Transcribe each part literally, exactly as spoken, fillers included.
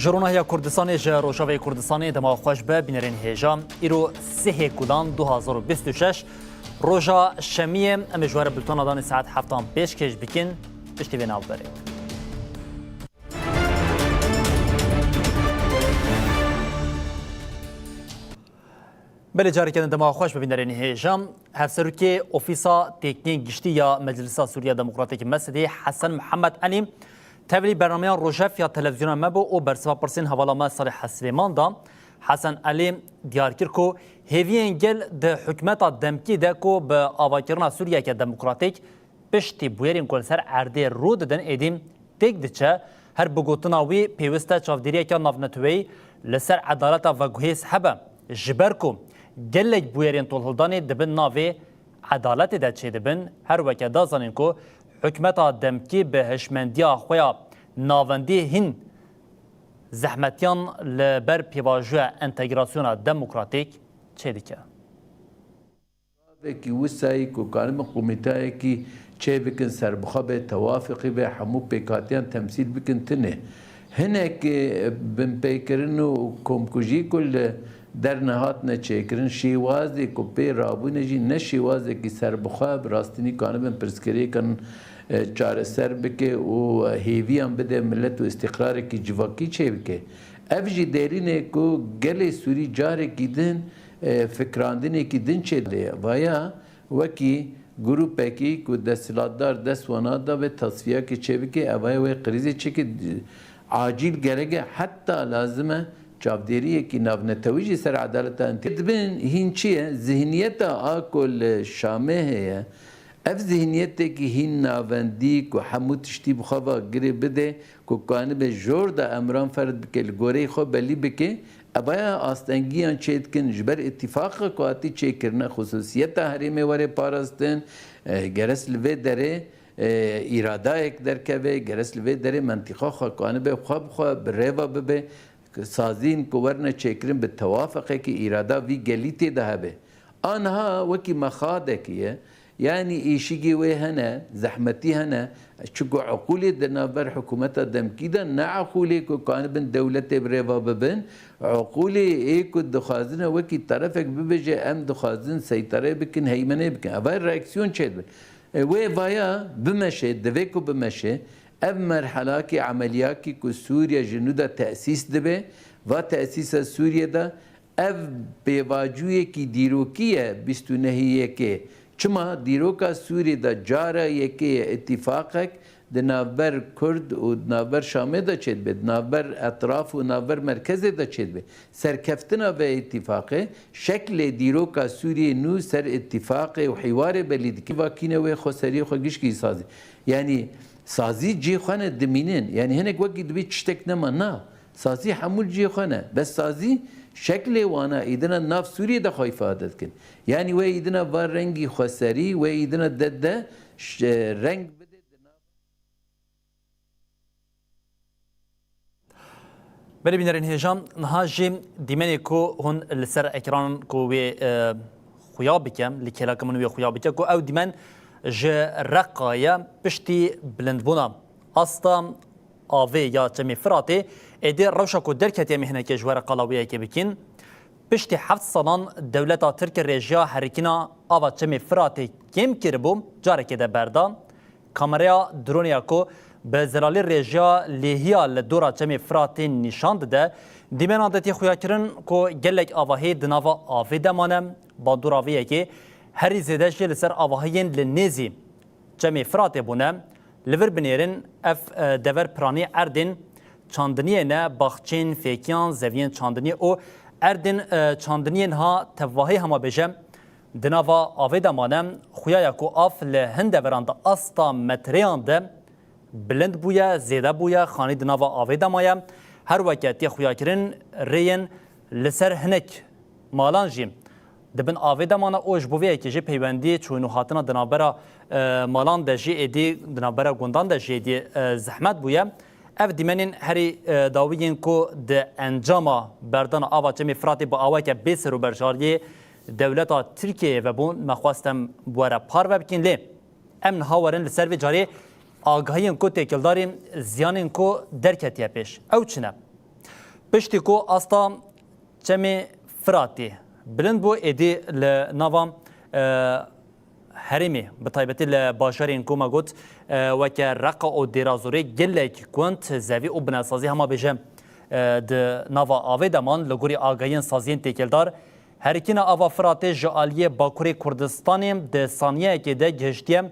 Ji Ronahiya Kurdistanê, ji Rojavayê Kurdistanê dema xweş be, bînerên hêja. Îro sihê Gulan du hazar û bîst û şeş, roja şemiyê, em ê ji we re bultana danê saet heftan pêşkêş bikin. Piştî vê navberê. Belê, careke din dema xweş be, bînerên hêja. Hevserokê Ofîsa Têkniyên Giştî ya Meclisa Sûriya Demokratîk, MESIDê, Hesen Mihemed Elî, tevlî bernameya Rojef ya televîzyona me bû û bersiva pirsên hevala me Salih Hesrêman da. Hesen Elî diyar kir ku hêviyên gel di hikûmeta demkî de ku bi avakirina Sûriyeke demokratîk piştî bûyerên ku li ser erdê rû didin êdî têk diçe. Her bi gotina wî, pêwist e çavdêriyeke navneteweyî li ser edaleta veguhêz hebe, ji ber ku gelek bûyerên tolhildanê di bin navê edaletê de çêdibin. Her weke da zanîn ku hikûmeta demkî bi hişmendiya xwe ya navendî hîn zehmetiyan li ber pêvajoya entegrasyona demokratîk çêdike. Gavekî wisayî ku kanibin komîtayekî çêbikin, serbixwe be, tewafiqî be, hemû pêkhatiyan temsîl bikin, tune. Hinek, e, binpêkirin û komkujî ku li der nehatine çêkirin, şêwazê ku pê rabûne jî ne şêwazekî serbixwe, bi rastînî kanibin pirsgirêkan, e, çareser bike û hêviyan bide milet û îstîqrarekî civakî çêbike. Ev jî derîne ku gelê Sûrî carekî din e, fikrandinekî din çêdibê. Vaya wekî grûpekî ku desthilatdar dest wana dabe tasfiyakê çêbike, evaya wê krîzê çêke, acîl gerek e, heta lazim e çavdêriyekî navnetewî jî ser edaleta entê. Dibin hîn çi ye? Zihniyeta a ku li Şamê heye, ev zihniyetekî hîn navendî ku hemû tiştî bi xwe ve girê bide, ku kanibe jor de emran ferz bike, li goreyê xwe belî bike, evaya astengiyan çêdikin, ji ber îtîfaqa ku hatî çêkirine, xusûsiyeta herêmê were parastin, e, geres li vê derê, e, îradayek derkeve, geres li vê derê mentîqa xwe kanibe xwe bi xwe bi rêva bibe, saziyên ku werine çêkirin bi tewafiqekî, îrada vî gelî tê de hebe. Anha wekî mexadekî ye, yanî êşîgê wê hene, zehmetî hene, çiku eqûlê di navber hikûmeta demkî de ne eqûlê ku kanibin dewletê bi rêva bibin, eqûlê ê ku dixwazine wekî terefek bibêje, em dixwazin seyterê bikin, heymenê bikin. Eva reaksiyon çêdibin. E, wê vaya bimeşe, divê ku bimeşe, ev merhelakî, emeliyakî ku Sûriye ji nû de tesîs dibe, va tesîsa Sûriye de ev pêvacûyekî dîrokî ye bîst û nehê yekê. Çima dîroka Sûriyê de cara yekê ye îtîfaqek di navber Kurd û di navber Şamê de çêdibe, di navber etraf û navber merkezê de çêdibe. Serkeftina vê îtîfaqê şeklê dîroka Sûriyê nû ser îtîfaqê û hîwarê belî dike. Vakîne wê xweseriyê xwe gişkî sazî. Yanî sazî cihê xwe ne dimînin. Yanî hinek wekî dibê tiştek nema. Na. Sazî hemû li cihê xwe ne. Bes sazî şeklê wana îdina nav Sûriyê de xwe îfade dikin. Yanî wê îdina va rengî xweserî, wê îdina de de ş-, reng bide di nav. Belê bînerên hêja, niha jî dîmenê ku hûn li ser ekran ku wê, e, xuya bike, li kêleka min wê xuya bike, ku ew dîmen ji Reqa ye, piştî bilindbûna asta avê ya Çemê Firatê, êdî rewşa ku derketiye, em ê hinekê ji we re qala wê yekê bikin. Piştî heft salan dewleta Tirk rêjeya herikîna ava Çemê Firatê kêm kiribû, carekê de berda. Kameraya dronê ya ku bi zelalî rêjeya lêhiya li dora Çemê Firatê nîşan dide, dîmena de tê xuyakirin ku gelek avahî di nava avê de mane. Bandora vê yekê herî zêde jî li ser avahiyên li nêzî Çemê Firatê bûne. Li vir binêrin, ev, e, dever piranî erdên çandiniyê ne, baxçên fêkiyan, zeviyên çandiniyê û erdên, e, çandiniyê niha tevahî hema bêje di nava avê de mane. Xuya ya ku av li hin deveran di asta metreyan de bilind bûye, zêde bûye, xanî di nava avê de maye. Her weke tê xuyakirin, rêyên li ser hinek malan jî di bin avê de mane û ji bo vê yekê jî peywendiyê çûn û hatina di navbera, e, malan de jî êdî, di navbera gundan de jî êdî, e, zehmet bûye. Ev dîmenên herî, e, dawî yên ku di encama berdana ava Çemê Firatê bi aweke bê serûberjariyê dewleta Tirkiyeyê vebûn, me xwest em bi we re parve bikin. Lê em niha werin li ser vê carê agahiyên ku têkildarî ziyanên ku derketiye pêş. Ew çi ne? Piştî ku asta Çemê Firatê bilind bû, êdî li nava, e, herêmê, bi taybetî li bajarên ku me got, e, weke Reqa û Dêrazorê gelek gund zevî û binesazî hema bêje, e, di nava avê de man. Li gorî agahiyên saziyên têkildar, herikîna ava Firatê ji aliyê Bakurê Kurdistanê di saniyeyekê de gihiştiye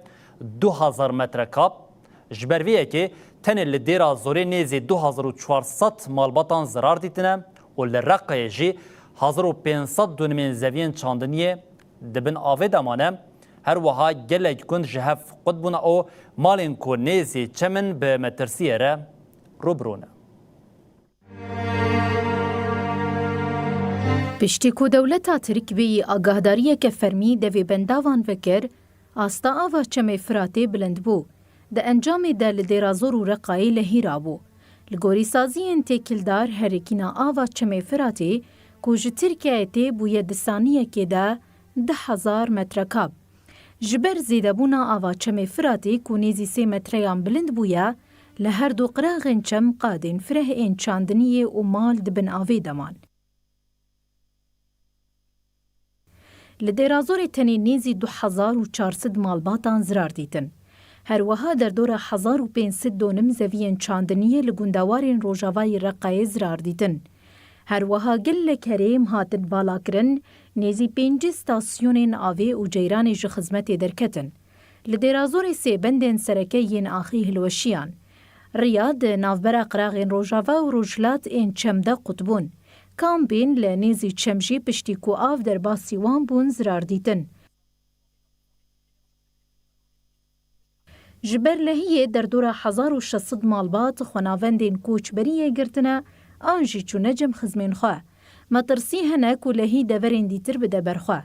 du hezar metrekab. Ji ber vê yekê tenê li Dêra Zorê nêzî du hezar û çar sed malbatan zirar dîtine û li Reqayê jî hezar û pênc sed dûnimên zeviyên çandiniyê di bin avê de mane. Her wiha gelek gund ji hev qut bûne û malên ku nêzî çem in bi metirsiyê re rû bi rû ne. Piştî ku dewleta Tirk bêyî agahdariyeke fermî devê bendavan vekir, asta ava Çemê Firatê bilind bû. Di encamê de li Dêrazor û Reqayê lehî rabû. Li gorî saziyên têkildar, herikîna ava Çemê Firatê ku ji Tirkiyeyê tê bûye di saniyekê de du hezar metrekab. Ji ber zêdebûna ava Çemê Firatê ku nêzî sê metreyan bilind bûye, li her du qiraxên çem qadên fireh ên çandiniyê û mal di bin avê de man. Li Dêrazorê tenê nêzî du hezar û çar sed malbatan zirar dîtin. Her wiha derdora hezar û pênc sed dûnim zeviyên çandiniyê li gundewarên rojavayî Reqayê zirar dîtin. Her wiha gelek herêm hatin valakirin, nêzî pêncî stasyonên avê û ceyranê ji xizmetê derketin. Li Dêrazorê sê bendên sereke yên axî hilweşiyan. Riya di navbera qiraxên rojava û rojhilat ên çem de qutbûn. Kampên li nêzî çem jî piştî ku av derbasî wan bûn zirar dîtin. Ji ber lehiyê derdora hezar û şeş sed malbat xwenavendên koçberiyê girtine, an jî çûne cem xizmên xwe. Metirsî hene ku lehî deverên dîtir bide ber xwe.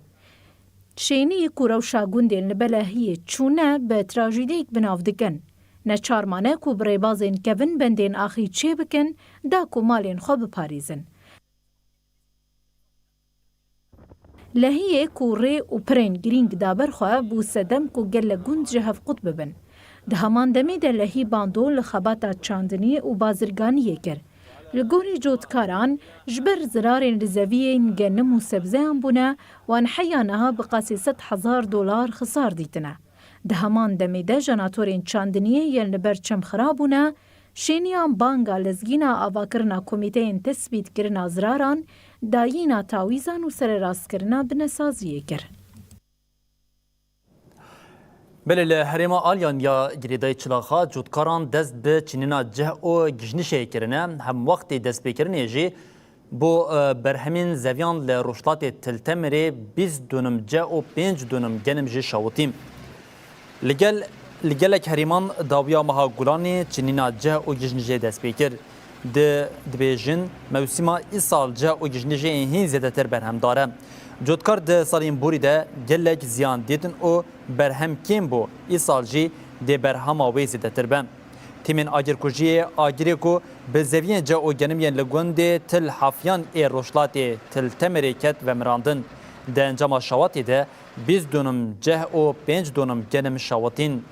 Şênî ku rewşa gundên li belehiyê çûne bi trajîdeyek bi nav dikin. Neçar mane ku bi rêbazên kevin bendên axî çêbikin, da ku malên xwe biparêzin. Lehiyê ku rê û pirên girîng da ber xwe, bû sedem ku gelek gund ji hev qut bibin. Di heman demê de lehî bando li xebata çandiniyê û bazirganiyê kir. Li gorî cotkaran, ji ber zirarên li zeviyên genim û sebzeyan bûne, wan heya niha bi qasî sed hezar dolar xisar dîtine. Di heman demê de jenatorên çandiniyê yên li ber çem xirabûne, şêniyan banga lezgîna avakirina komîteyên tesbîtkirina ziraran, dayîna tawîzan û sererastkirina binesaziyê kir. Belê li herêma Alyan ya girêdayî Çilaxa cotkaran dest bi çinîna cih û gijnişê kirine. Hemwextê destpêkirinê jî bo, e, berhemên zeviyan li rojhilatê Til Temirê bîst dûnim cih û pênc dûnim genim jî şawitî. Li gel, li gelek herêman dawiya meha Gulanê çinîna cih û gijnijê dest pê kir. Di, dibêjin, mewsîma îsal cih û gijnijê hîn zêdetir berhemdar e. Cotkar di salên borî de gelek ziyan dîtin û berhem kêm bû, îsal jî dê berhema wê zêdetir be. Tîmên agirkujiyê agirê ku bi zeviyên cih û genim yên li gundê Til Hafiyan ê rojhilatê Til Temirê ket vemirandin. Di encama şawatê de bîst dûnim cih û pênc dûnim genim şawitîn.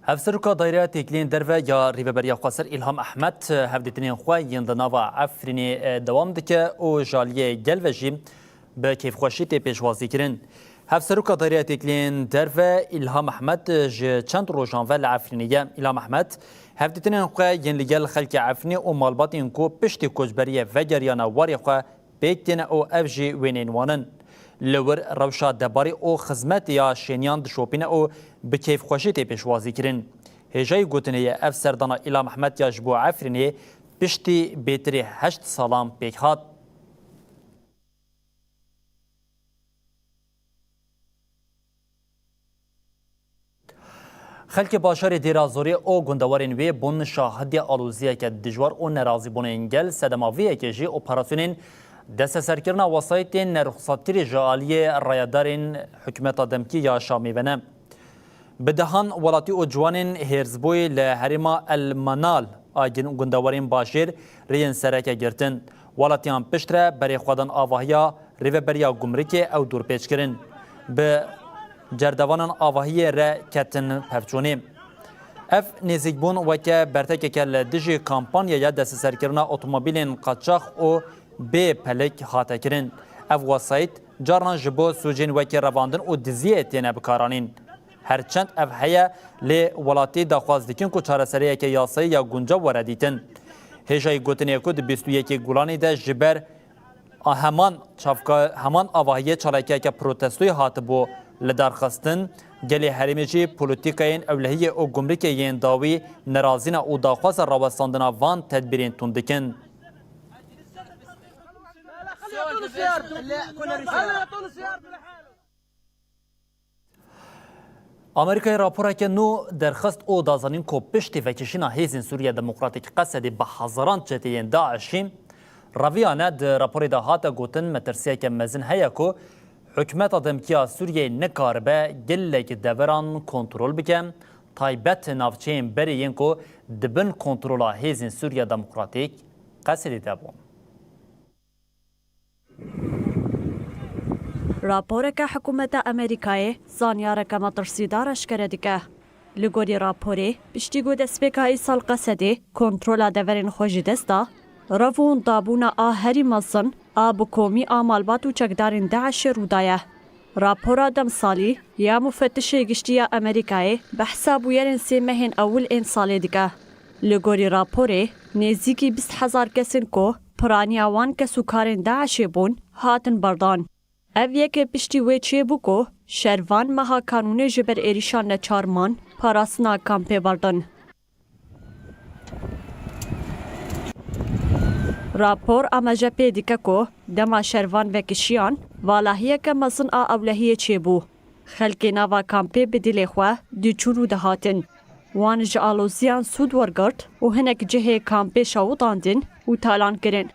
Hevseroka Daîreya Têkiliyên Derve ya Rêveberiya Xweser Îlham Ehmed hevdîtinên xwe yên di nava Efrînê, e, dewam dike û ji aliyê gel ve jî bi kêfxweşî tê pêşwazîkirin. Hevseroka Daîreya Têkiliyên Derve Îlham Ehmed ji çend rojan ve li Efrînê ye. Îlham Ehmed hevdîtinên xwe yên li gel xelkê Efrînê û malbatên ku piştî koçberiyê vegeriyane warê xwe pêk têne û ev jî wêneyên wan in. Li wir rewşa debarî û xizmetê ya şêniyan dişopîne û bi kêfxweşî tê pêşwazîkirin. Hêjayî gotinê ye ev serdana Îlham Ehmed ya ji bo Efrînê piştî bêtirî heşt salan pêk hat. Xelkê bajarê Dêra Zorê û gundewarên wê bûn şahidê aloziyeke dijwar û nerazîbûnên gel. Sedema vê yekê jî operasyonên desteserkirina wesayîtên nerûxsattirî ji aliyê rayedarên hikûmeta demkî ya Şamê ve ne. Bi dehan welatî û ciwanên hêrsbûyî li herêma El Manal a gin-, gundewarên bajêr rêyên sereke girtin. Welatiyan piştre berê xwe dan avahiya rêveberiya gumrikê ew dorpêç kirin. Bi cerdevanan avahiyê re ketin pevçûnê. Ev nêzîkbûn weke bertekeke li dijî kampanyaya desteserkirina otomobîlên qaçax û bê pelik hate kirin. Ev wesayît carnan ji bo sûcên wekî revandin û diziyê têne bikaranîn. Her çend ev heye, lê welatî daxwaz dikin ku çareseriyeke yasayî ya guncav were dîtin. Hêjayî gotinê ku di bîst û yekê Gulanê de ji ber a heman çavka, heman avahiyê çalakiyeke protestoyê hatibû lidarxistin, gelê herêmê jî polîtîkayên ewlehiyê û gumrikê yên dawî nerazîne û daxwaza rawestandina van tedbîrên tund dikin. Amerîkayê raporeke nû derxist û da zanîn ku piştî vekişîna Hêzên Sûriya Demokratîk Qesedê bi hezaran çeteyên DAIŞ'î reviyane. Di raporê de hate gotin, metirsiyeke mezin heye ku hikûmeta demkî ya Sûriyeyê nikaribe gelek deveran kontrol bike, taybet navçeyên berê yên ku di bin kontrola Hêzên Sûriya Demokratîk Qesedê de bûn. Raporeke hikûmeta Amerîkayê zanyareke metirsîdar eşkere dike. Li gorî raporê, piştî ku destpêka îsal Qesedê kontrola deverên xwe ji dest da, revûndabûna a herî mezin a bi komî a malbat û çekdarên DAIŞ'ê rû daye. Rapora demsalî ya Mufettişê Giştî ya Amerîkayê behsa bûyerên sê mehên ewil ên salê dike. Li gorî raporê, nêzîkî bîst hezar kesên ku piraniya wan kesûkarên DAIŞ'ê bûn, hatin berdan. Ev yek piştî wê çêbû ku şervan meha Kanûnê ji ber êrîşa neçar man, parastina kampê berdin. Rapor amaje pê dike ku dema şervan vekişiyan, valahiyeke mezin a ewlehiyê çêbû. Xelkê nava kampê bi dilê xwe diçûn û dihatin. Wan ji aloziyan sûd wergirt û hinek cihê kampê şewitandin û talan kirin.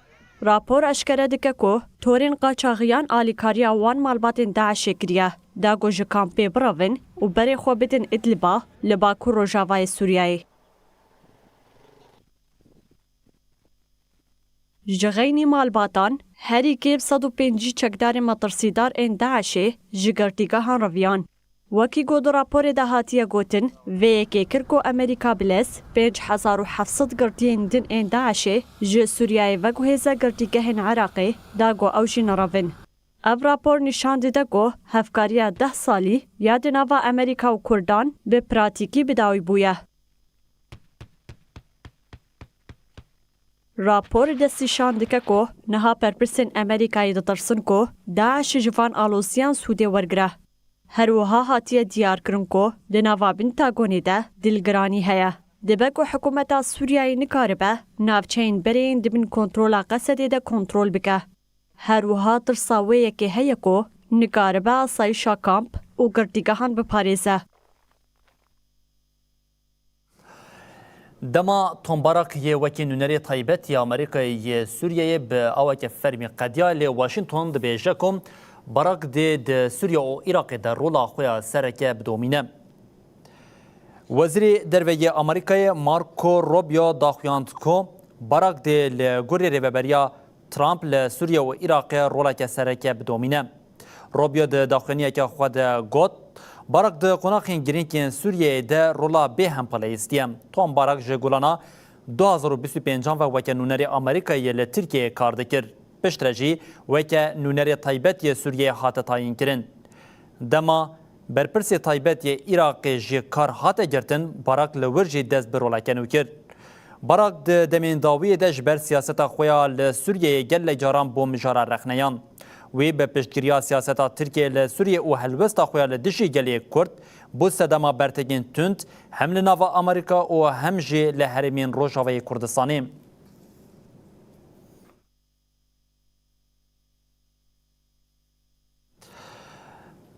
Rapor eşkere dike ku torên qaçaxiyan alîkariya wan malbatên DAIŞ'ê kiriye, da ku ji kampê birevin û berê xwe bidin Idliba li bakur rojavayê Sûriyeyê. Ji xeynî malbatan, herî kêm sed û pêncî çekdarên metirsîdar ên DAIŞ'ê ji girtîgehan reviyan. Wekî ku di raporê de hatiye gotin, vê yekê kir ku Amerîka bi lez pênc hezar û heft sed girtiyên din ên DAIŞ'ê ji Sûriyeyê veguhêze girtîgehên Iraqê, da ku ew jî nerevin. Ev rapor nîşan dide ku hevkariya deh salî ya di nava Amerîka û Kurdan bi pratîkî bi dawî bûye. Rapor destnîşan dike ku niha berpirsên Amerîkayê ditirsin ku DAIŞ ji van aloziyan sûdê wergire. Her wiha hatiye diyarkirin ku di nava Pentagonê de dilgiranî heye. Dibe ku hikûmeta Sûriyeyê nikaribe navçeyên berê yên di bin kontrola Qesedê de kontrol bike. Her wiha tirsa wê yekê heye ku nikaribe asayîşa kamp û girtîgehan biparêze. Dema Tom Barak yê wekî nûnerê taybet ya Amerîkayê yê Sûriyeyê bi aweke fermî qediya, lê Washington dibêje ku Barak dê di Sûriye û Iraqê de rola xwe ya sereke bidomîne. Wezîrê Derve yê Amerîkayê Marco Rubio daxuyand ku Barak dê li gorî rêveberiya Trump li Sûriye û Iraqê roleke sereke bidomîne. Rubio di daxuyaniyeke xwe de got, Barak di qonaxên girîng yên Sûriyeyê de rola bê hempeleyî stiye. Tom Barak ji Gulana du hazar û bîst û pêncan ve weke nûnerê Amerîkayê li Tirkiyeyê kar dikir. Piştre jî weke nûnerê taybet yê Sûriyeyê hate tayînkirin. Dema berpirsê taybet yê Iraqê ji kar hate girtin, Barak li wir jî dest bi roleke nû kir. Barak di demên dawiyê de ji ber siyaseta xwe ya li Sûriyeyê gelek caran bû mijara rexneyan. Wî bi piştgiriya siyaseta Tirkiyeyê li Sûriyê û helwesta xwe ya li dijî gelê Kurd bû sedema bertekên tund hem li nava Amerîka û hem jî li herêmên Rojavayê Kurdistanê.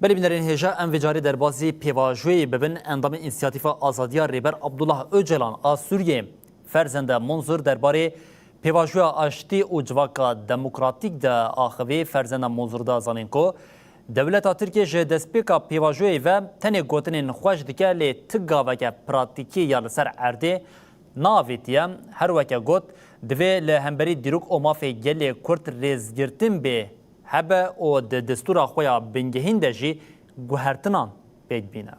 Belê bînerên hêja, em vê carê derbasî pêvajoyê bibin. Endamê Însiyatîfa Azadiya Rêber Abdullah Ocalan a Sûriyê, Ferzende Munzur, derbarê pêvajoya aştî û civaka demokratîk de axivî. Ferzenda Munzur da zanîn ku dewleta Tirkiye ji destpêka pêvajoyê ve tenê gotinên xweş dike, lê ti gaveke pratîkî ya li ser erdê neavêtiye. Her weke got, divê li hemberî dîrok û mafê gelê Kurd rêzgirtin bê hebe û di destûra xwe ya bingehîn de jî guhertinan pêk bîne.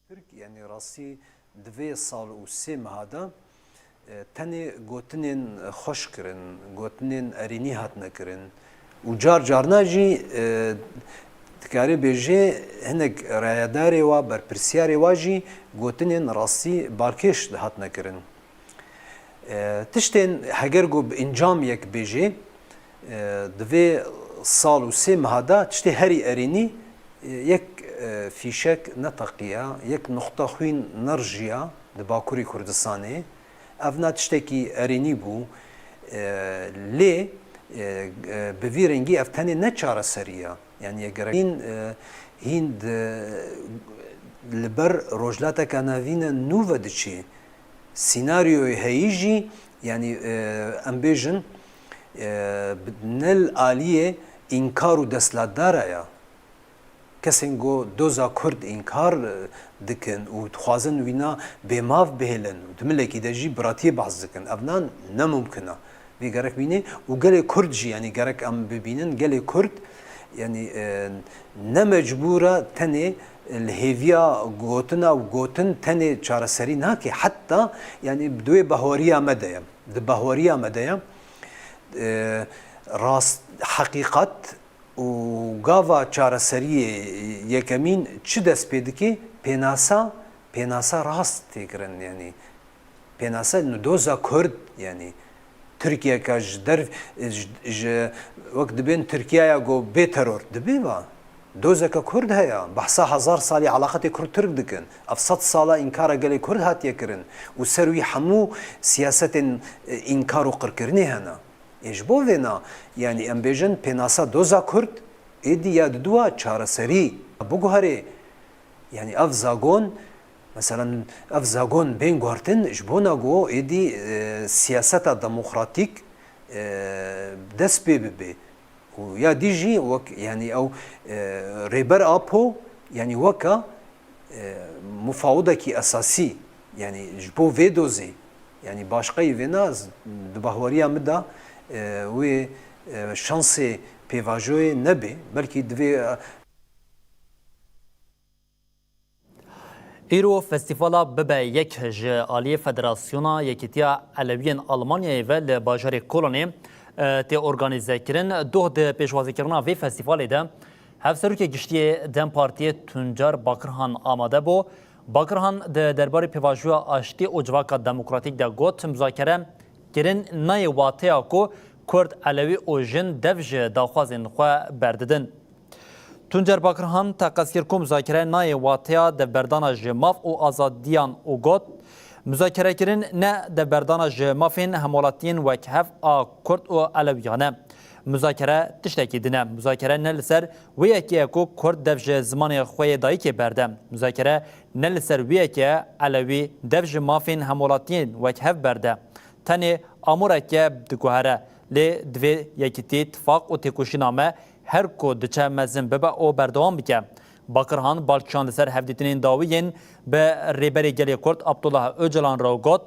Tirk, yanî rastî di vê sal û sê meha de, e, tenê gotinên xweş kirin, gotinên erênî hatine kirin û car carna jî, e, dikarê bêjê hinek rayedarê wa, berpirsiyarê wa jî gotinên rastî balkêş hatine kirin. E, tiştên heger ku bi encam yek bêjê, e, di vê sal û sê meha de tiştê herî erênî, e, yek, e, fîşek neteqiya, yek nuqta xwîn nerijiya di Bakurê Kurdistanê. Evna tiştekî erênî bû, e, lê, e, e, bi vî rengî ev tenê ne çareserî ye. Yanî gerek hîn, e, hîn di, li ber rojhilateke navîn e nû ve diçî. Sînaryoyê heyî jî, yanî, e, em bêjin, e, bi, ne li aliyê înkar û desthilatdara ye. Kesên ku doza Kurd înkar, e, dikin û dixwazin wîna bêmav bihêlin û di milekî de jî biratiyê behs dikin. Evna ne mumkin e. Vê gerek bînê û gelê Kurd jî, yanî gerek em bibînin, gelê Kurd, yanî, e, ne mecbûr e tenê li hêviya gotina û gotin tenê çareserî nake. Heta, yanî di wê bahweriya me de ye. Di bahweriya me de ye. E, rast, heqîqet û gava çareseriyê yekemîn çi dest pê dike? Pênasa, pênasa rast tê kirin, yanî pênasa li doza Kurd, yanî Tirkiyeka ji derv, ji, ji, wek dibên Tirkiyaya ku bê teror, dibê va. Dozeke Kurd heye, behsa hezar salî elaqetê Kurd-Tirk dikin. Ev sed sala înkara gelê Kurd hatiye kirin û ser wî hemû siyasetên, e, înkar û qirkirinê hene. Ê ji bo vêna, yanî em bêjin pênasa doza Kurd, êdî ya diduwa çareserî biguherê. Yanî ev zagon, meselen ev zagon bên guhertin ji bona ku êdî, e, siyaseta demokratîk, e, dest pê bibe. Û ya dî jî wek, yanî ew, e, Rêber Apo, yanî weka, e, mufawidekî esasî, yanî ji bo vê dozê, yanî başqeyî vêna z-, di bahweriya min de, e, wê, e, şansê pêvajoyê nebe, belkî divê, e, Îro festîvala Bibe Yek ji aliyê Federasyona Yekîtiya Elewiyên Almanyayê ve li bajarê Kolonê, e, tê organîzekirin. Doh di pêşwazîkirina vê festîvalê de Hevserokê Giştî yê dem Partiyê Tuncer Bakirhan amade bû. Bakirhan di derbarê pêvajoya aştî û civaka demokratîk de got, muzakere kirin nayê wateya ku Kurd, Elewî û jin dev ji daxwazên xwe berdidin. Tuncer Bakirhan teqez kir ku muzakere nayê wateya devberdana ji maf û azadiyan û got, muzakerekirin ne devberdana ji mafên hemwelatiyên wekhev a Kurd û Elewiyan e. Muzakere tiştekî din e. Muzakere ne li ser wê yekê ye ku Kurd dev ji zimanê xwe yê dayikê berde. Muzakere ne li ser wê yekê ye Elewî dev ji mafên hemwelatiyên wekhev berde. Tenê amûreke diguhere, lê divê yekîtî, tifaq û têkoşîna me her ku diçe mezin bibe û berdewam bike. Bakirhan bal kişand li ser hevdîtinên dawî yên bi Rêberê Gelê Kurd Abdullah Ocalan re û got,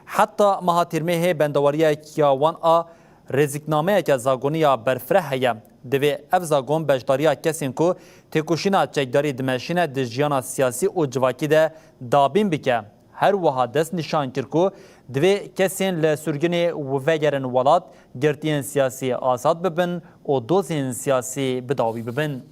heta meha Tîrmehê bendewariya wan a rêziknameyeke zagonî ya berfireh heye. Divê ev zagon beşdariya kesên ku têkoşîna çekdarî dimeşîne di jiyana siyasî û civakî de dabîn bike. Her wiha dest nîşan kir ku divê kesên li sirgûnê vegerin welat, girtiyên siyasî azad bibin û dozên siyasî bi dawî bibin.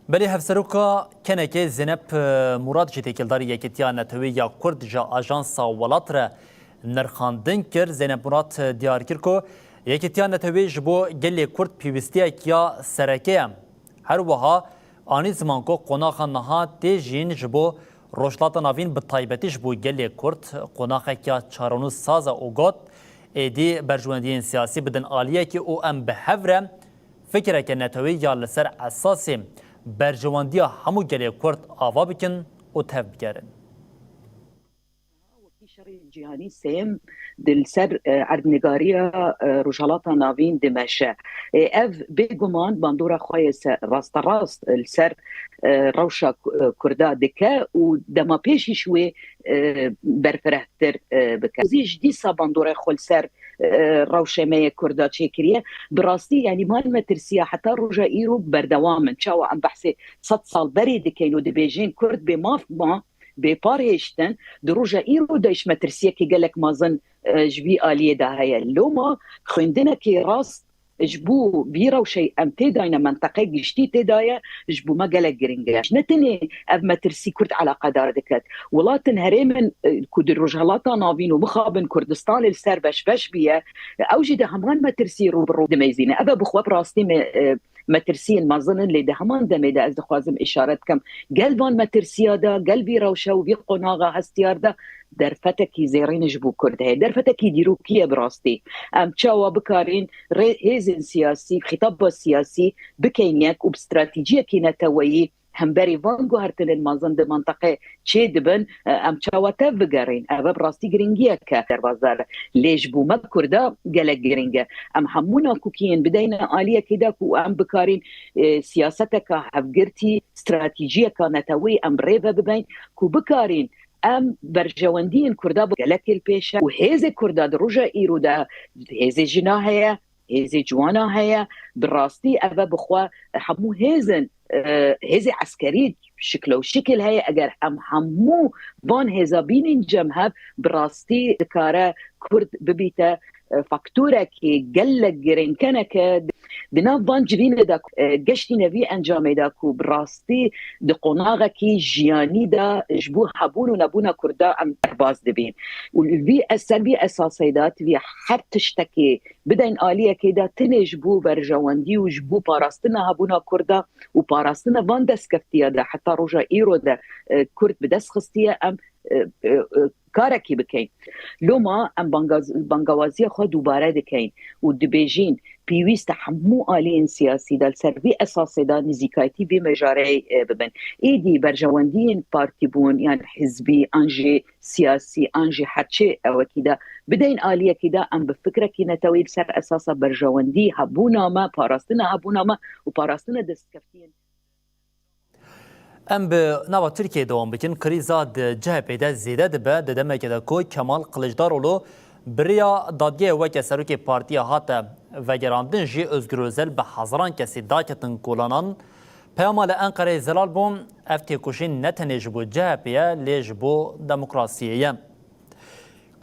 Belê Hevseroka Kenekê Zeynep, e, Murad jî têkildarî Yekîtiya Netewî ya Kurd ji Ajansa Welat re nirxandin kir. Zeynep Murad, e, diyar kir ku Yekîtiya Netewî ji bo gelê Kurd pêwîstiyek ya sereke ye. Her wiha anî ziman ku qonaxa niha tê jiyîn ji bo Rojhilata Navîn bi taybetî ji bo gelê Kurd qonaxeke çarenûsaz e û got, êdî berjewendiyên siyasî bidin aliyekê û em bi hev re fikreke netewî ya li ser esasê berjewendiya hemû gelê Kurd ava bikin û tevbigerin. Wekî şerê cîhanî sêyem di li ser, e, erdnigariya, e, Rojhilata Navîn dimeşe. E, ev bêguman bandora xwe yê se-, rasterast li ser, e, rewşa Ku-, e, Kurda dike û dema pêş jî ji wê, e, berfirehtir, e, bike. Zî ji dîsa bandora xwe li ser, e, rewşê me yê Kurda çêkiriye. Bi rastî, yanî, van metirsiya heta roja îro berdewam in. Çawa em behsê sed sal berê dikeyn û dibêjin Kurd bê maf ma, bê parhêştin, di roja îro de ji metirsiyekî gelek mezin, e, ji vî aliyê de heye. Loma xwendinekî rast ji bo vî rewşeyê em tê dayne, menteqe giştî tê daye, ji bo me gelek giring e. Ne tenê ev metirsî Kurd eleqedar diket. Welatên herêmin, e, ku di Rojhilata Navîn û mixabin Kurdistanê li ser beş beş bûye, ew jî di heman metirsî rû bi rû dimeyzîne. Ev e bi xwe bi rastî me, e, metirsiyên mezin in, lê di heman demê de ez dixwazim îşaret bikim. Gel van metirsiya de, gel vî rewşe û vî qonaxa hestiyar de derfetekî zêrîn ji bo Kurd heye. Derfetekî dîrokî ye bi rastî. Em çawa bikarîn rê-, hêzên siyasî, xîtaba siyasî bikeyn yek û bi stratejiyekî neteweyî hemberî van guhertinên mezin di mintaqê çê dibin, e, em çawa tev bigerîn? Ev bi rastî giringiyeke derbasdar e. Lê ji bo me Kurda gelek giring e. Em hemû nakokiyên bideyne aliyekê de ku em bikarîn, e, siyaseteka hevgirtî, stratejiyeka neteweyî em rê ve bibeyn ku bikarîn em berjewendiyên Kurda bi gelekê li pêş e û hêzê Kurda di roja îro de hêzê jina heye, hêzê ciwana heye, bi rastî ev e bi xwe hemû hêzin, e, hêzê eskerî şikle û şikil heye. Eger em hemû van hêza bînin cem hev, bi rastî dikare Kurd bibîte, e, faktorekî gelek girêngkeneke di nav van civînê de, e, geştîne vî encamê de ku bi rastî di qonaxekî jiyanî de ji bo hebûn û nebûna Kurda em derbas dibîn. Û li vî es-, ser vî esasê de, tivî her tiştekî bideyn aliyekê de tenê ji bo berjewendî û ji bo parastina hebûna Kurda û parastina van destkeftiya de heta roja îro de, e, Kurd bi dest xistiye, em, e, e, e, karekî bikeyn. Loma em bangaz-, bangawaziya xwe dubare dikeyn û dibêjin, pêwîst e hemû aliyên siyasî de li ser vî esasê de nizîkayetî vî mijareyê, e, bibin. Êdî berjewendiyên partîbûn yan hizbî an jî siyasî an jî herçê ewekî de bideyn aliyekî de em bi fikrekî netewî li ser esasa berjewendî hebûna me, parastina hebûna me û parastina destkeftiyên. Em bi nava Tirkiyeyê dewam bikin. Krîza di C H P'ê de zêde dibe, di demekê de ku Kemal Kiliçdaroglu bi riya dadgehê weke serokê partiyê hate vegerandin jî Ozgur Ozel bi hezaran kesî daketin kolanan. Peyama li Enqereyê zelal bû, ev têkoşîn ne tenê ji bo C H P ye, lê ji bo demokrasiyê ye.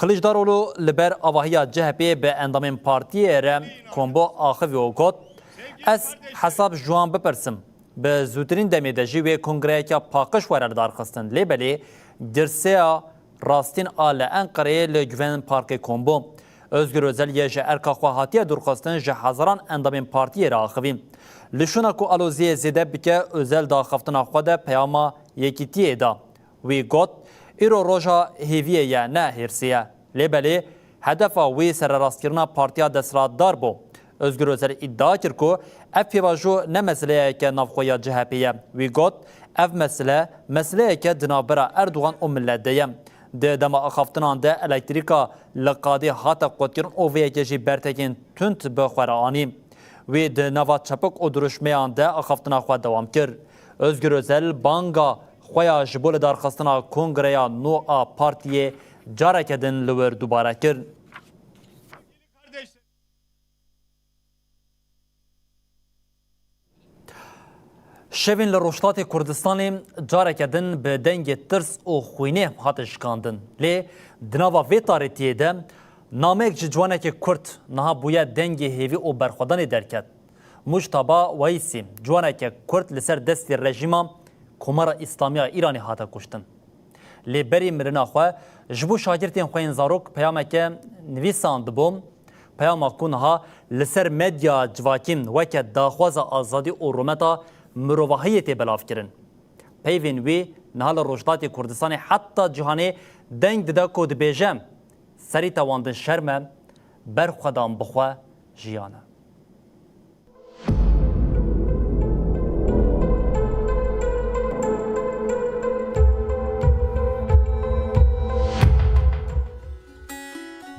Kiliçdaroglu li ber avahiya C H P'ê bi endamên partiyê re kombo axivî û got, ez hesab ji wan bipirsim. Bi zûtirîn demê de jî wê kongreyeke paqij were lidarxistin. Lê belê girseya rastîn a li Enqereyê li Güven Parkê kom bû. Ozgur Ozel yê ji erka xwe hatiye dûrxistin ji hezaran endamên partiyê re axivî. Li şûna ku aloziyê zêde bike, Ozel di axaftina xwe de peyama yekîtiyê da. Wî got, îro roja hêviyê ye, ne hêrsê ye. Lê belê hedefa wî sererastkirina partiya desthilatdar bû. Ozgur Ozel îdia kir ku ev pêvajo ne meseleyeke navxwe ya C H P ye. Wî got, ev mesele, meseleyeke di navbera Erdogan û milet de ye. Di dema axaftinan de elektrîka li qadê hate qutkirin û vê yekê jî bertekên tund bi xwe re anî. Wî di nava çepik û dirûşmeyan de axaftina xwe dewam kir. Ozgur Ozel banga xwe ya ji bo lidarxistina kongreya nû a partiyê careke din li wir dubare kir. Şevên li Rojhilatê Kurdistanê careke din bi dengê tirs û xwînê hate şikandin. Lê di nava vê tarîtiyê de nameyek ji ciwanekî Kurd niha bûye dengê hêvî û berxwedanê derket. Mujtaba Weîsî, ciwaneke Kurd li ser destê rejîma Komara Îslamî ya Îranê hate kuştin. Lê berî mirina xwe ji bo şagirtên xwe yên zarok peyameke nivîsandibû, peyama ku niha li ser medya civakî weke daxwaza azadî û rûmeta mirovahiyê tê belavkirin. Peyvên wî Niha li Rojhilatê Kurdistanê heta cîhanê deng dide ku dibêje, serî tewandin şerm e, berxwedan bi xwe jiyan e.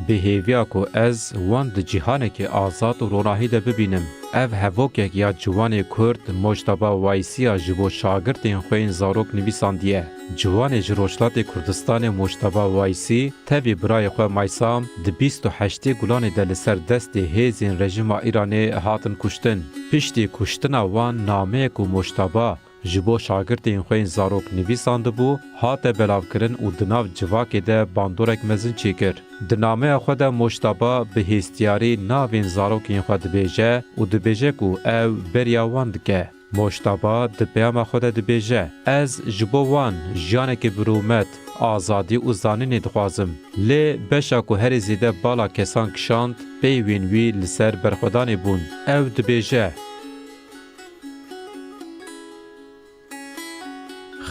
Bi hêviya ku ez wan di cîhanekî azad û ronahî de bibînim. Ev hevokek ya ciwanê Kurd Mojtaba Waysiya ji bo şagirtên xwe yên zarok nivîsandiye. Ciwanê ji Rojhilatê Kurdistanê Mojtaba Waysî tevî birayê xwe Maysam di bîst û heştê Gulanê de li ser destê hêzên rejîma Îranê hatin kuştin. Piştî kuştina wan nameyê ku Mojtaba ji bo şagirtên xwe yên zarok nivîsandibû, hate belavkirin û di nav civakê de bandorek mezin çêkir. Di nameya xwe de Mojtaba bi hêstiyarî navên zarokên xwe dibêje û dibêje ku ew beriya wan dike. Mojtaba di peyama xwe de dibêje, Ez ji bo wan jiyanekî bi rûmet, azadî û zanînê dixwazim. Lê beşa ku herî zêde bala kesan kişand, peyvên wî li ser berxwedanê bûn. Ew dibêje,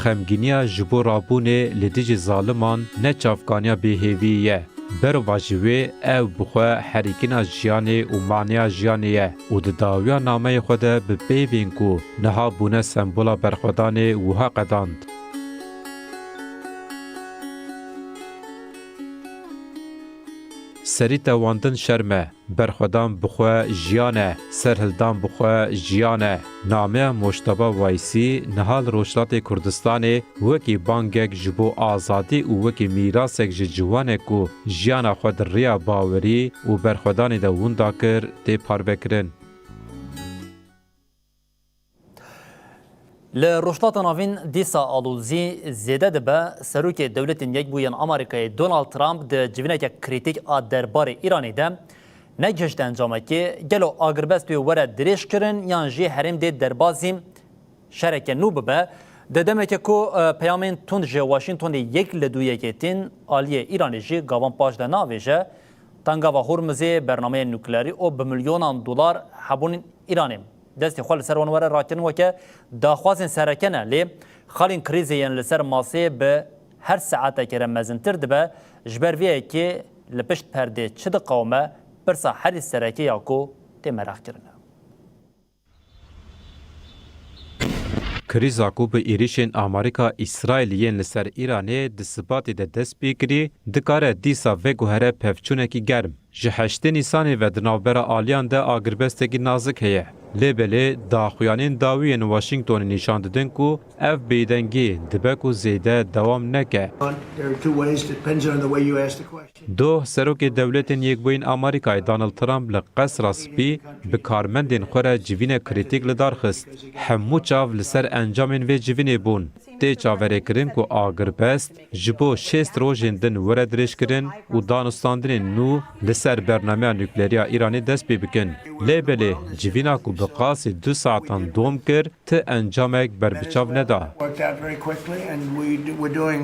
Xemgîniya ji bo rabûnê li dijî zaliman ne çavkaniya bêhêviyê ye. Berova ji wê ew bi xwe herikîna jiyanê û maneya jiyanê ye û di dawiya nameyê xwe de bi peyvên ku niha bûne sembola berxwedanê wiha qedand. Serî tewandin şerm e. Berxwedan bi xwe jiyan e, serhildan bi xwe jiyan e. Nameya Mojtaba Waysî niha li Rojhilatê Kurdistanê wekî bangek ji bo azadî û wekî mîrasek ji ciwanek ku jiyana xwe di rêya bawerî û berxwedanê de winda kir, tê parvekirin. Li Rojhilata Navîn dîsa alozî zêde dibe. Serokê Dewletên Yekbûyî yên Amerîkayê Donald Trump di civîneke krîtîk a derbarê Îranê de negihişte encamekê. Gelo agirbest wê were dirêjkirin yan jî herêm dê derbazî şereke nû bibe? Di demeke ku, e, peyamên tund ji Washingtonê yek li dû yekê tên, aliyê Îranê jî gavan paş de navêje. Tengava Hormuzê, bernameyên nukleerî û bi milyonan dolar hebûnên Îranê destê xwe li ser wan were rakirin weke daxwazên sereke ne, lê xalên krîzê yên li ser maseyê bi her saetekê re mezintir dibe, ji ber vê yekê li pişt perdê çi diqewime, pirsa herî sereke ya ku tê meraqkirin e. Krîza ku bi êrîşên Amerîka-Îsraîl yên li ser Îranê di Sibatê de dest pê kirî, dikare dîsa veguhere pevçûnekî germ. Ji heştê Nîsanê ve di navbera aliyan de agirbestekî nazik heye. Lê belê daxuyanên dawî yên Washingtonê nîşan didin ku ev bêdengî dibe ku zêde dewam neke. There are two ways, depends on the way you ask the question. Doh, Serokê Dewletên Yekbûyî yên Amerîkayê Donald Trump li Qesra Spî bi karmendên xwe re civînek krîtîk li dar xist. Hemû çav li ser encamên vê civînê bûn. Tê çaverêkirin ku agirbest ji bo şêst rojên din were dirêjkirin û danûstandinên nû li ser bernameya nukleerî ya Îranê dest pê bikin. Lê belê civîna ku bi qasî du saetan dom kir, ti encamek berbiçav neda. Worked out very quickly and we, we're doing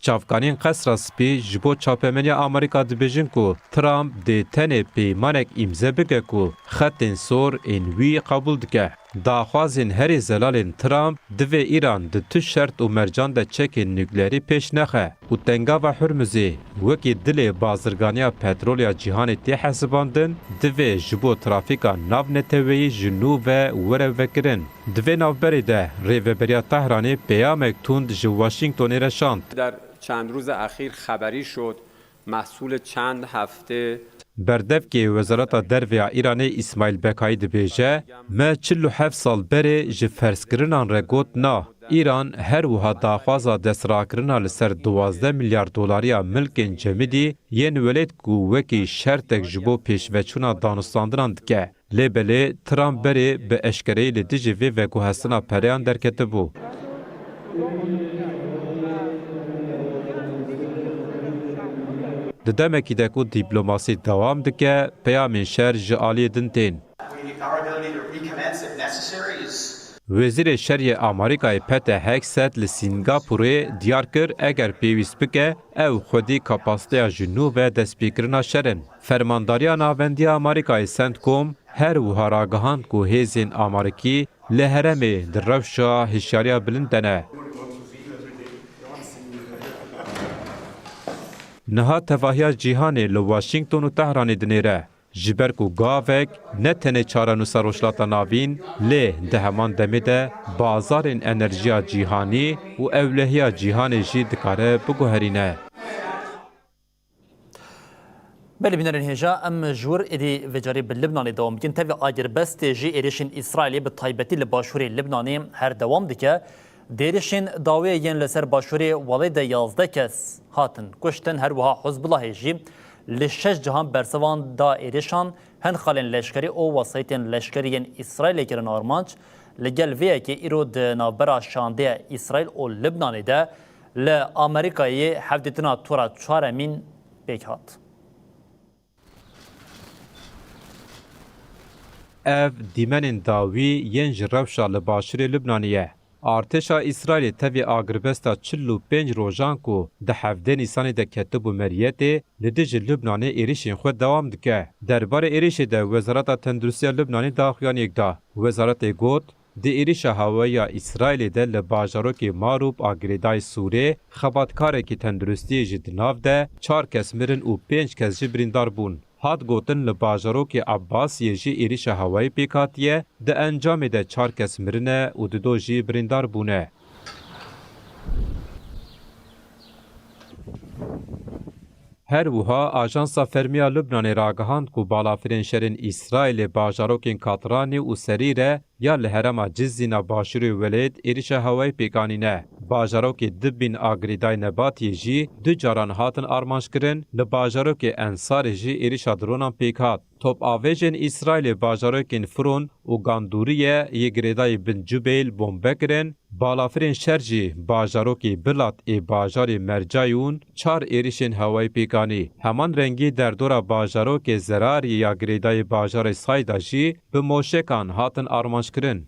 Çavkaniyên Qesra Spî ji bo çapemeniya Amerîka dibêjin ku Trump dê tenê peymanek îmze bike ku xetên sor ên wî qebûl dike. Daxwazên herî zelalên Trump divê Îran di tu şert û mercan de çekên nukleerî pêş nexe û Tengava Hurmuzê wekî dilê bazirganiya petrolê ya cîhanê tê hesibandin, divê ji bo trafîka navneteweyî ji nû ve were vekirin. Di vê navberê de Rêveberiya Tehranê peyamek tund ji Washingtonê re şand. در چند روز اخیر خبری شد محصول چند هفته Berdevkê Wezareta Derve ya Îranê Îsmaîl Bekayî dibêje, Me çil û heft sal berê ji ferzkirinan re got na. Îran her wiha daxwaza destrakirina li ser duwazdeh milyar dolariya milkên cemidî yên welêt ku wekî şertek ji bo pêşveçûna danûstandinan dike. Lê belê Trump berê bi eşkereyî li dijî vê veguhestina pereyan derketibû. Di demekî de ku dîplomasî dewam dike, peyamên şer ji aliyê din tên. Our ability to recommence if necessary is Wezîrê Şer yê Amerîkayê Pete Hegseth li Sîngapûrê diyar kir, eger pêwîst bike, ew xwedî kapasiteya ji nû ve destpêkirina şer in. Fermandariya Navendî ya Amerîkayê, CENTCOM, her wiha ragihand ku hêzên Amerîkî li herêmê di rewşa hişyariya bilind de ne. Niha tevahiya cîhanê li Washington û Tehranê dinêre, ji ber ku gavek ne tenê çarenûsa Rojhilata Navîn, lê di heman demê de bazarên enerjiya cîhanî û ewlehiya cîhanê jî dikare biguherîne. Belê bînerên hêja, em ji wir êdî vê carê bi Libnanê dewam bikin. Tevî agirbestê jî êrişên Îsraîlê bi taybetî li başûrê Libnanê her dewam dike. Di êrişên dawiyê yên li ser başûrê welê de yazdeh kes hatin kuştin, her wiha Hizbulahê jî li şeş cihan bersivan da êrişan, hin xalên leşkerî û wesayîtên leşkerî yên Îsraîlê kirin armanc. Li gel vê yekê îro di navbera şandeya Îsraîl û Libnanê de li Amerîkayê hevdîtina tora çaremîn pêk hat. Ev dîmenên dawî yên ji rewşa li başûrê Libnanê ye. Artêşa Îsraîlê tevî agirbesta çil û pênc rojan ku di hevdê Nîsanê de ketibû meriyetê, li dijî Libnanê êrişên xwe dewam dike. Derbarê êrişê de Wezareta Tenduristiya Libnanê daxuyaniyek da. Wezaretê got, di êrişa hewayî ya Îsraîlê de li bajarokê Marûb a girêdayî Sûrê xebatkarekî tenduristiyê jî di nav de çar kes mirin û pênc kes jî birîndar bûn. Hat gotin, li bajarokê Ebbasiyê jî êrişa hewayî pêk hatiye, di encamê de çar kes mirine û dido jî birîndar bûne. Her wiha Ajansa Fermiya Libnanê ragihand ku balafirên şerên Îsraîlê bajarokên Katranî û Serîre ya li herêma Cizîn a başûrê welêt êrişa hewayî pêk anîne. Bajarokê Dibîn a girêdayî Nebatiyê jî du caran hatin armanckirin, li bajarokê Ensarê jî êrişa dronan pêk hat. Topavêjên Îsraîlê bajarokên Firon û Gandûriye yê girêdayî Bin Cubeyl bombe kirin, balafirên şer jî bajarokê Bilat ê bajarê Mercayûn çar êrişên hewayî pêk anî. Heman rengî derdora bajarokê Zerariyê ya girêdayî bajarê Sayda jî bi moşekan hatin armanckirin.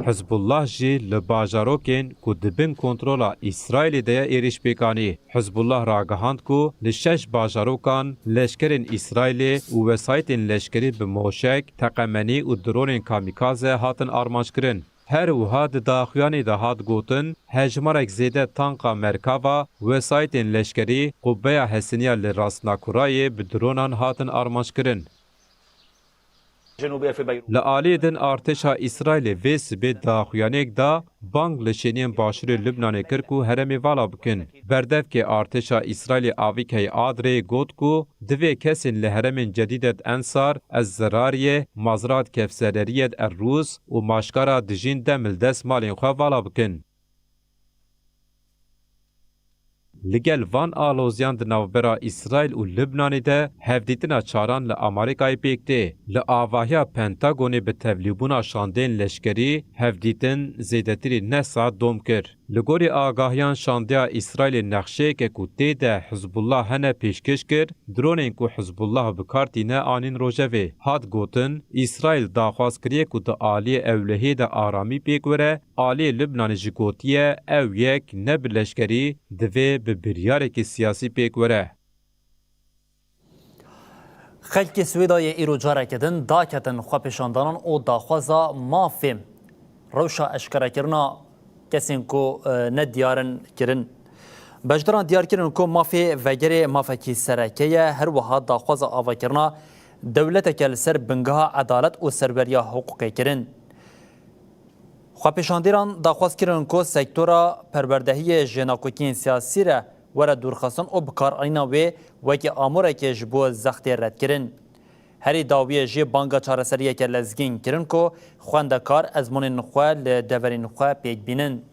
Hizbullah jî li bajarokên ku di bin kontrola Îsraîlê de ye êrîş pêk anî. Hizbullah ragihand ku li şeş bajarokan leşkerên Îsraîlê û wesayîtên leşkerî bi moşek, teqemenî û dronên kamîkaze hatin armanckirin. Her wiha di daxuyanê de hat gotin, hejmarek zêde tanka Merkava, wesayîtên leşkerî, qubbeya Hesiniya li Ras Nakurayê bi dronan hatin armanckirin. Li aliyê din artêşa Îsraîlê vê sibê daxuyaniyek da, bang li şêniyên başûrê Libnanê kir ku herêmê vala bikin. Berdevkê artêşa Îsraîlê Avîkay Adrê got ku divê kesên li herêmên Cedîdet Ensar, Ez Zerariyê, Mazrat Kefsereriyet Er Rûs û Maşkara dijîn dem li dest malên xwe vala bikin. Li gel van aloziyan di navbera Îsraîl û Libnanê de hevdîtina çaran li Amerîkayê pêk tê. Li avahiya Pentagonê bi tevlîbûna şandeyên leşkerî hevdîtin zêdetirî neh saet dom kir. Li gorî agahiyan şandeya Îsraîlê nexşeyeke ku tê de Hizbullah hene pêşkêş kir, dronên ku Hizbullah bi kar tîne anîn rojevê. Hat gotin, Îsraîl daxwaz kiriye ku di aliyê ewlehiyê de aramî pêk were, aliyê Libnanê jî gotiye ew yek ne bi leşkerî, divê bi biryarekî siyasî pêk were. Xelkê Swêdayê îro careke din daketin xwepêşandanan û daxwaza mafê rewşa eşkerekirina kesên ku, e, ne diyar in kirin. Beşdaran diyar kirin ku mafê vegerê mafekî sereke ye, her wiha daxwaza avakirina dewleteke li ser bingeha edalet û serweriya hiqûqê kirin. Xwepêşandîran daxwaz kirin ku sektora perwerdehiyê ji nakokiyên siyasî re were dûrxistin û bikaranîna wê wekî amûrekê ji bo zextê redkirin. Herî dawiyê jî banga çareseriyeke lezgîn kirin ku xwendekar ezmûnên xwe li deverên xwe pêk bînin.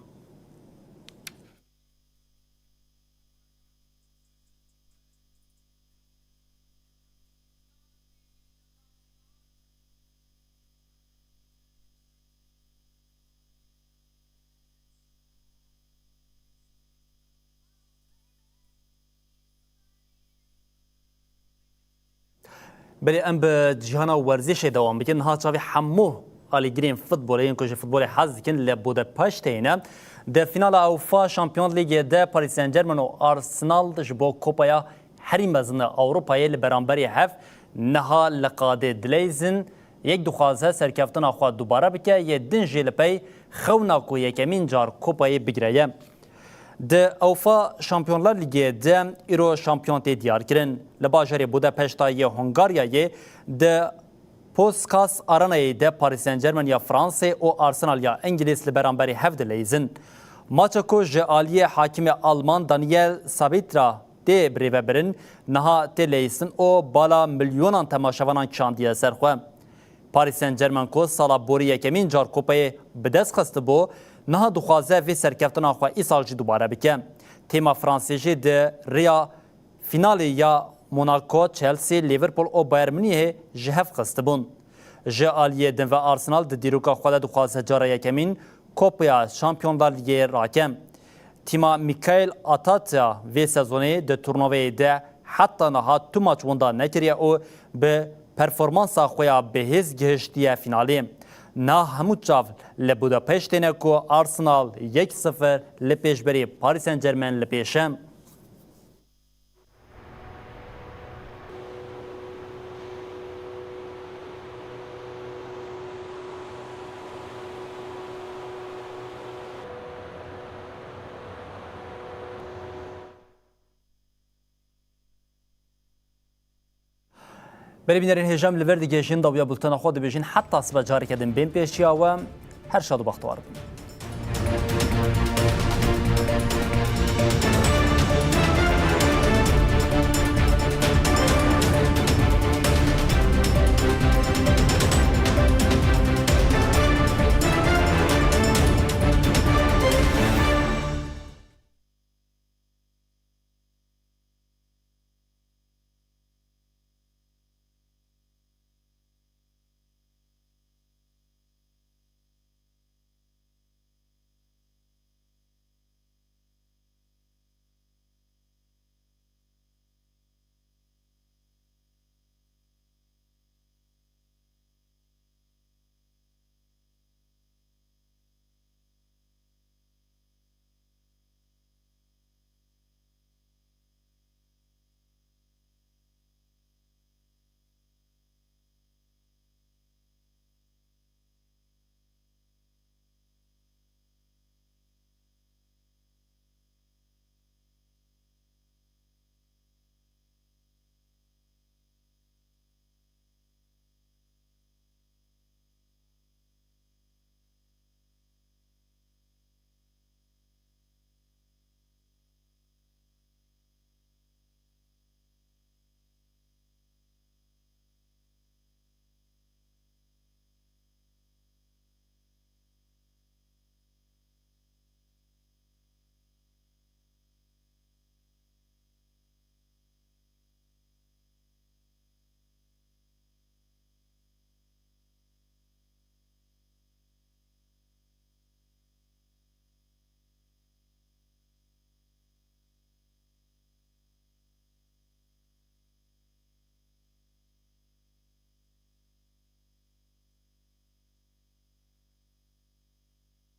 Belê, em bi cîhana werzîşê dewam bikin. Niha çavê hemû alîgirên futbolê yên ku ji futbolê hez dikin li Budapeştê ne. Di fînala UEFA Şampiyon Lîgê de Paris Saint-Germain û Arsenal ji bo Kopaya herî mezin a Ewropayê li beramberî hev niha li qadê dileyzin. Yek dixwaze serkeftina xwe dubare bike, yê din jî li pey xewna ku yekemîn car Kopayê bigire ye. Di Ewfa Şampiyonlar Lîgê de îro şampiyon tê diyar kirin. Li bajarê Budapeşta yê Hungaryayê di Puskas Arenayê de Paris Saint-Germain ya Fransê û Arsenal ya Îngilîz li beramberî hev dileyîzin. Maça ku ji aliyê hakimê Alman Daniel Sabitzer tê birêvebirin, niha tê leyîstin û bala milyonan temaşevanan kişandiye ser xwe. Paris Saint-Germain ku sala borî yekemîn car Kopayê bi dest xistibû, niha dixwaze vê serkeftina xwe îsal jî dubare bike. Tîma Fransê jî di rêya fînalê ya Monaco, Chelsea, Liverpool û Bayern Munihê ji hev xistibûn. Ji aliyê din ve Arsenal di dîroka xwe de dixwaze cara yekemîn Kopaya Şampiyonlar Lîgê rake. Tîma Mikel Arteta vê sezonê di turnuveyê de heta niha tu maç winda nekiriye û bi performansa xwe ya bihêz gihiştiye fînalê. Niha hemû çav li Budapeştê ne ku Arsenal yek sifir li pêşberî Paris Saint-Germain li pêş e. Belê bînerên hêja, em li vir digihîjin dawiya bultena xwe, dibêjin heta sibe careke din bên pêşiya we. Her şad û bextewar bin.